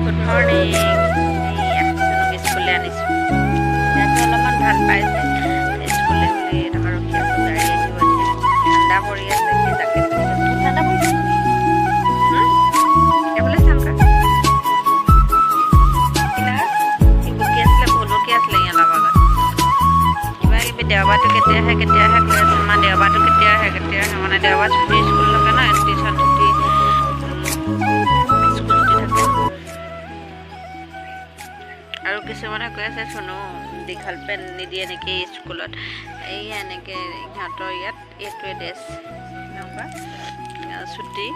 Good morning. স্কুললৈ আনিছোঁ, ইয়াতে অলপমান ভাল পাইছে স্কুললৈ বুলি তাৰপৰা ৰখি আছোঁ, গাড়ী আহিব এতিয়া। ঠাণ্ডা পৰি আছে, সি জাকেট বহুত ঠাণ্ডা পৰিছে। এইফালে চাম কা সি বকি আছিলে, বহুত বকি আছিলে সি অলপ আগত। কিবা কিবি দেওবাৰটো কেতিয়া আহে কেতিয়া আহে কৈ আছে, মা দেওবাৰটো কেতিয়া আহে কেতিয়া আহে, মানে দেওবাৰ ছুটি স্কুল থাকে ন, টিউচন ছুটি স্কুল ছুটি থাকে। আৰু কিছুমানে কৈ আছে চুনু দীঘল পেণ্ট নিদিয়ে নেকি স্কুলত। এই এনেকৈ সিহঁতৰ ইয়াত এইটোৱে ড্ৰেছ, এনেকুৱা চুটি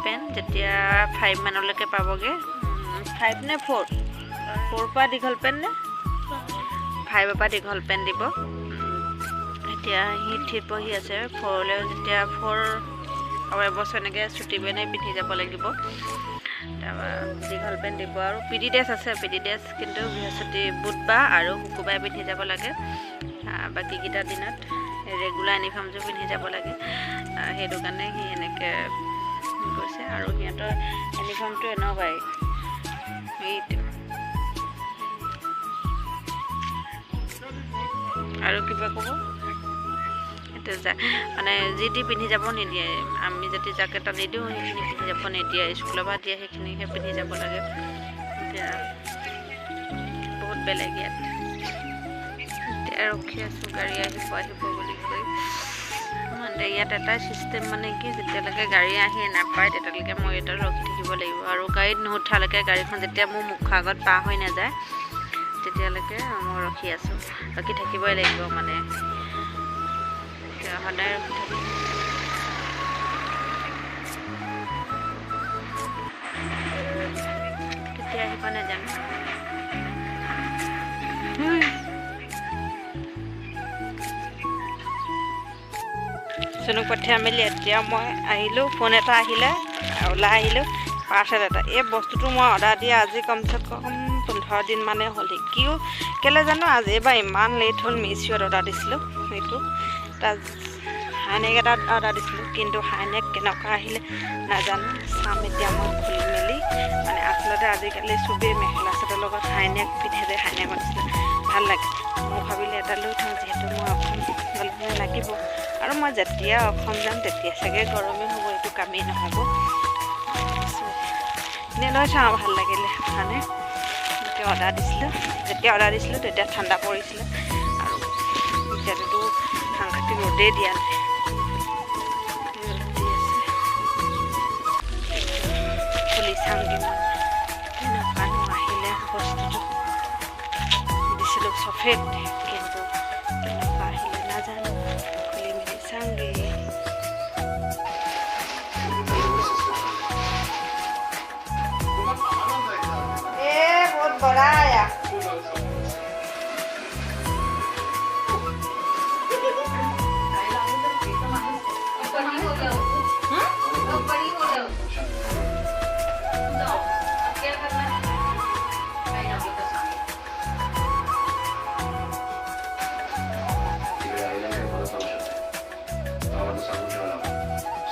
পেণ্ট। যেতিয়া 5 মানলৈকে পাবগৈ, 5 নে 4, 4 পৰা দীঘল পেণ্ট নে 5ৰ পৰা দীঘল পেণ্ট দিব। এতিয়া সি 3ত পঢ়ি আছে, 4লৈ যেতিয়া 4 আৰু এবছৰ এনেকৈ চুটি পেণ্টেই পিন্ধি যাব লাগিব, তাৰপৰা দীঘল পেণ্ট দিব। আৰু পি ডি ড্ৰেছ আছে, পি ডি ড্ৰেছ কিন্তু বৃহস্পতি বুধবাৰ আৰু শুকুৰবাৰে পিন্ধি যাব লাগে, বাকীকেইটা দিনত ৰেগুলাৰ ইউনিফৰ্মযোৰ পিন্ধি যাব লাগে। সেইটো কাৰণে সি এনেকৈ গৈছে। আৰু সিহঁতৰ ইউনিফৰ্মটো এনেকুৱাই, এইটো। আৰু কিবা ক'ব এতিয়া মানে যি টি পিন্ধি যাব নিদিয়ে, আমি যদি যাক এটা নিদিওঁ সেইখিনি পিন্ধি যাব নিদিয়ে, স্কুলৰ পৰা দিয়ে সেইখিনিহে পিন্ধি যাব লাগে। এতিয়া বহুত বেলেগ ইয়াত। এতিয়া ৰখি আছোঁ গাড়ী আহিব আহিব বুলি কৈ। মানে ইয়াত এটা চিষ্টেম, মানে কি যেতিয়ালৈকে গাড়ী আহি নাপায় তেতিয়ালৈকে মই ইয়াত ৰখি থাকিব লাগিব। আৰু গাড়ীত নুঠালৈকে, গাড়ীখন যেতিয়া মোৰ মুখৰ আগত পাৰ হৈ নাযায় তেতিয়ালৈকে মই ৰখি আছোঁ, ৰখি থাকিবই লাগিব, মানে সদায় ৰখি থাকিম। কেতিয়া আহিব নাজানো। চুনুক পঠিয়াই মেলি এতিয়া মই আহিলোঁ, ফোন এটা আহিলে, ওলাই আহিলোঁ, পাৰ্চেল এটা। এই বস্তুটো মই অৰ্ডাৰ দিয়া আজি কমচে কম 15 দিনমানেই হ'ল। কিয় কেলৈ জানো আজি এইবাৰ ইমান লেট হ'ল। মিছিঅ'ত অৰ্ডাৰ দিছিলোঁ, সেইটো তাত হাইনেক এটা অৰ্ডাৰ দিছিলোঁ, কিন্তু হাইনেক কেনেকুৱা আহিলে নাজানো। চাম এতিয়া মই খুলি মেলি। মানে আচলতে আজিকালি চবেই মেখেলা চাদৰ লগত হাইনেক পিন্ধে যে, হাইনেকৰ নিচিনা ভাল লাগে। মই ভাবিলে এটা লৈ থওঁ, যিহেতু মই অসম গ'লে লাগিব। আৰু মই যেতিয়া অসম যাম তেতিয়া চাগে গৰমেই হ'ব, এইটো কামেই নহ'ব। এনেই লৈ চাওঁ, ভাল লাগিলে মানে। যেতিয়া অৰ্ডাৰ দিছিলোঁ, যেতিয়া অৰ্ডাৰ দিছিলোঁ তেতিয়া ঠাণ্ডা পৰিছিলে, আৰু এতিয়াতো সাংঘাতিক ৰ'দেই দিয়া নাই, ৰ'দ দি আছে। খুলি চাওঁগৈ মই কেনেকুৱানো আহিলে বস্তুটো। দিছিলোঁ চফেদ, কিন্তু কেনেকুৱা আহিলে নাজানো, খুলি মেলি চাওঁগৈ। ए बहुत बड़ा आया। तिकडे आईला काही मला सांगू शकते, बाबांना सांगून ठेवा लागेल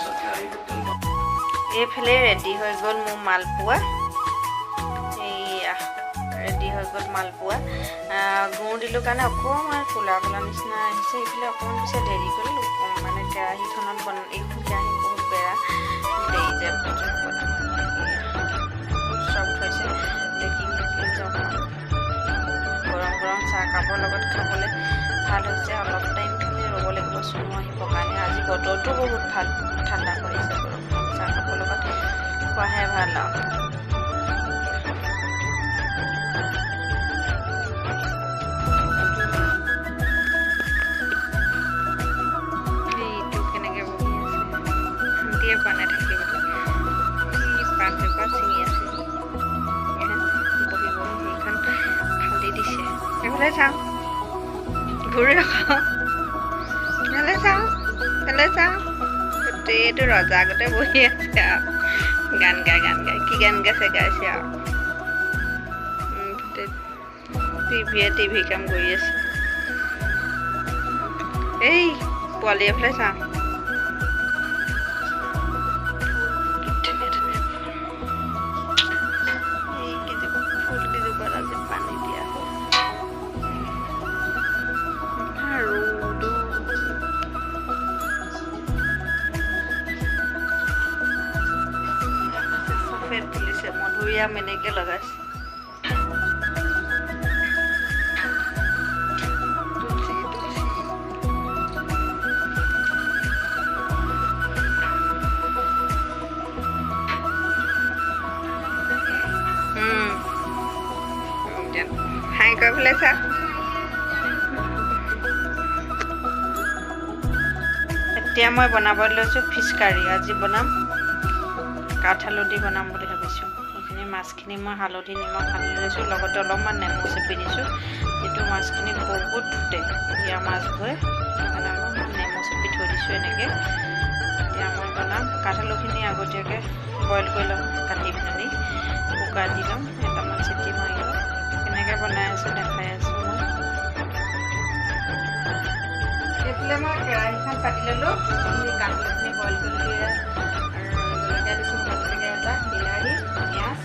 सध्या आईबद्दल। এইফালে ৰেডি হৈ গ'ল মোৰ মালপোৱা, এইয়া ৰেডি হৈ গ'ল মালপোৱা। গুড় দিলোঁ কাৰণে অকণমান ক'লা ক'লা নিচিনা আহিছে। এইফালে অকণমান পিছে দেৰি গ'ল, মানে কেৰাহীখনত বন, এইখন কেৰাহী বহুত বেয়া, দেৰি যায় বনাব। চফ্ট হৈছে, বেকিং বেকিং যে অকণমান গৰম গৰম চাহ কাপৰ লগত খাবলৈ ভাল হৈছে। অলপ টাইম খালি ৰ'ব লাগিব চুনু আহিবৰ কাৰণে। আজি বতৰটো বহুত ভাল, ঠাণ্ডা পৰিছে, গৰম গৰম চাহ কাপৰ লগত খোৱাহে ভাল আৰু। এইটো কেনেকৈ বহি আছে, শান্তিয়ে পোৱা নাই থাকিবলৈ। এই পাত এপাত ছিঙি আছে বহি বহি, সেইখন ফালি দিছে। এইফালে চাওঁ, ঘূৰি ৰখাওঁ, এইফালে চাওঁ, এইফালে চাওঁ, গোটেইটো ৰজা আগতে বহি আছে আৰু গান গাই গান গাই কি গান গাইছে গাইছে আৰু। টিভিয়ে টিভি কাম কৰি আছে। এই পোৱালি এফালে চাওঁ, ধুনীয়া ধুনীয়া। মধুৰিআম এনেকৈ লগাইছে। হাই কৰি পেলাই চা। এতিয়া মই বনাব লৈছোঁ ফিছ কাৰী। আজি বনাম কাঠ আলু দি বনাম বুলি ভাবিছোঁ। এইখিনি মাছখিনি মই হালধি নিমখ সানি লৈছোঁ, লগতে অলপমান নেমু চেপি দিছোঁ। যিটো মাছখিনি বহুত ফুটে ইয়াৰ মাছবোৰে, সেইকাৰণে অলপমান নেমু চেপি থৈ দিছোঁ এনেকৈ। এতিয়া মই বনাম কাঠ আলুখিনি আগতীয়াকৈ বইল কৰি ল'ম, কাটি পেলানি কুকাৰ দি ল'ম, এটামান চিটি মাৰি ল'ম। কেনেকৈ বনাই আছোঁ দেখাই আছোঁ মই। এইফালে মই কেৰাহীখন পাতি ল'লোঁ, কাঠ আলুখিনি বইল কৰি ল'লোঁ, আৰু জলকীয়া দিছোঁ, জলকীয়া এটা, বিলাহী, পিঁয়াজ,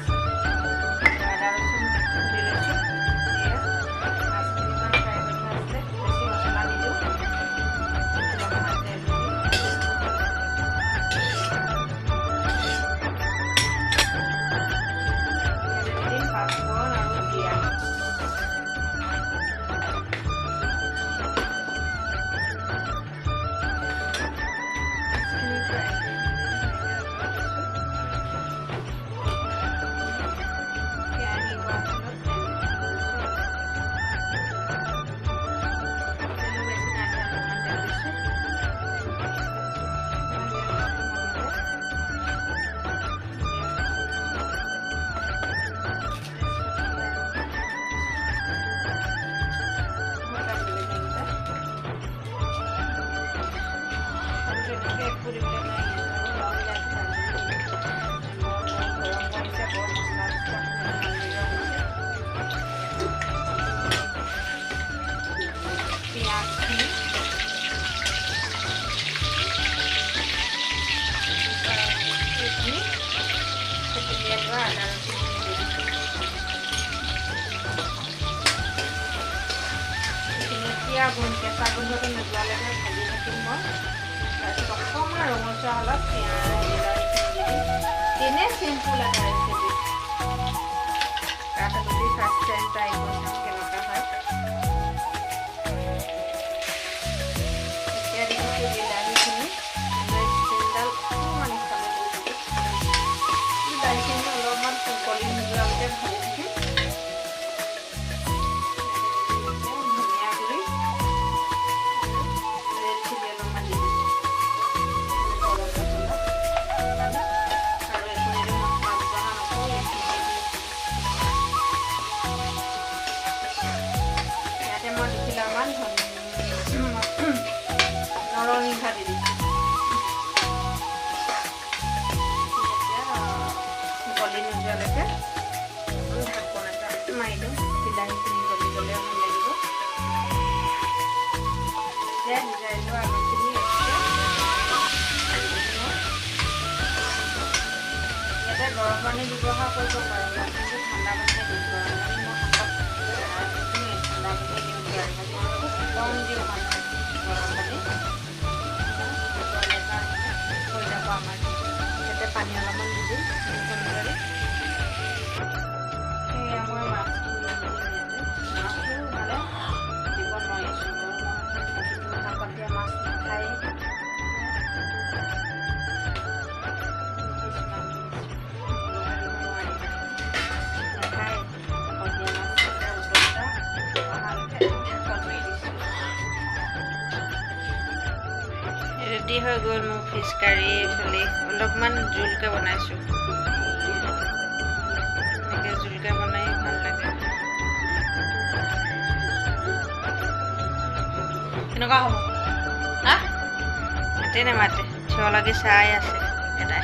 আদা ৰচুন দি লৈছোঁ। এয়া মাছখিনি মই ফ্ৰাই কৰি থোৱা আছিলে, বেছি মছলা নিদিওঁ, অলপমান তেল দি দিম পাঁচফোৰণ আৰু জিৰা। কেঁচা গোন্ধটো নোযোৱালৈকে ভাজি থাকিম মই। তাৰপিছত অকণমান ৰঙচুৱা অলপ পিঁয়াজ বিলাহীখিনি দি দিম। তেনেই চিম্পুল এটা ৰেচিপি। কাঠ আলু দি ফাৰ্ষ্ট টাইম ট্ৰাই কৰি চাম কেনেকুৱা হয়। এতিয়া দিছোঁ বিলাহীখিনি, ষ্টেণ্ডডাল অকণমান ইফালে দি দিছোঁ। বিলাহীখিনি অলপমান গলি নোযোৱালৈকে ভাজি থাকিম। ধনিয়া গুড়ি, ৰেড চিলি অলপমান দি দিছোঁ, গৰম মছলা আৰু একো নিদিওঁ, মছলা ব্যৱহাৰ নকৰোঁ, এইখিনি দি। ইয়াতে মই দুখিলামান নৰসিংহ দি দিছোঁ। এতিয়া গলি নোযোৱালৈকে ঢাকোন এটা মাৰি দিওঁ। বিলাহীখিনি গলি গ'লে ভাল লাগিব। এতিয়া সিজাই লোৱা আলুখিনি ইয়াতে গৰম পানী ব্যৱহাৰ কৰিব পাৰে, মই কিন্তু ঠাণ্ডা পানীয়ে দিম। গৰম পানী মই শাকত নিদিওঁৱেই, ঠাণ্ডা পানীয়ে দিওঁ। খুব কম দিওঁ মানে গৰম পানী। হৈ যাব আমাৰ। ইয়াতে পানী অলপমান দি দিম। সেয়া মই মাছটো দি দিম ইয়াতে। মাছো মানে দিব নোৱাৰিছোঁ মই, শাকত দিয়া মাছ নাখায়েই। নাখায় শাকত দিয়া মাছ। অহালৈকে ঢাকন মাৰি দিছোঁ। ৰেডি হৈ গ'ল মোৰ ফিছ কাৰী। এইফালে অলপমান জোলকৈ বনাইছোঁ, এনেকৈ জোলকৈ বনাই ভাল লাগে। কেনেকুৱা হ'ব? হা, মাতে নেমাতে থিয় লাগি চাই আছে এটাই।